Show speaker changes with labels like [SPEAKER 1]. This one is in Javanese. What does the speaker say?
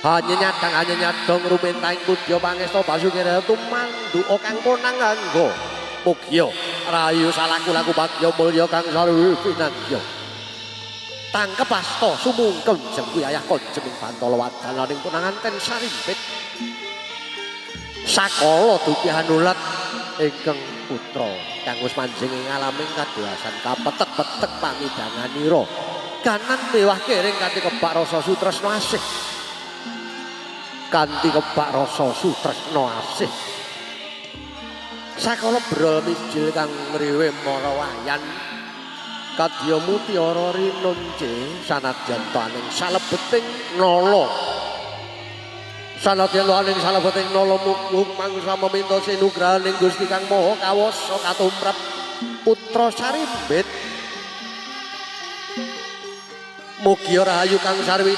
[SPEAKER 1] Hanya nyadang hanya nyadong rumintahing pudya pangesta basukira tumanduka kang ponang angga. Mugia rahayu salaku-laku bagya mulya kang sarwi pinangya. Tangkep asta sumungkem jengku yayah konjeming bantala wadananing punanganten sarimpit. Sakala dupi hanulat ingkang putra kang wis manjing ing alaming kadoasan kapetek-petek pamidanganira. Kanan mewah kering kanthi kebak rasa sutresna asih. Kanthi kebak rasa sutresna asih. Sakala brol mijil kang ngriwe mara wayan kadya mutiara rinonce sanadyan taning salebeting nala. Sanadyan taning salebeting nala mung mangsa meminta sinugrahaning Gusti Kang Maha Kawasa katumrap putra sarimbit. Mugia rahayu kang sarwi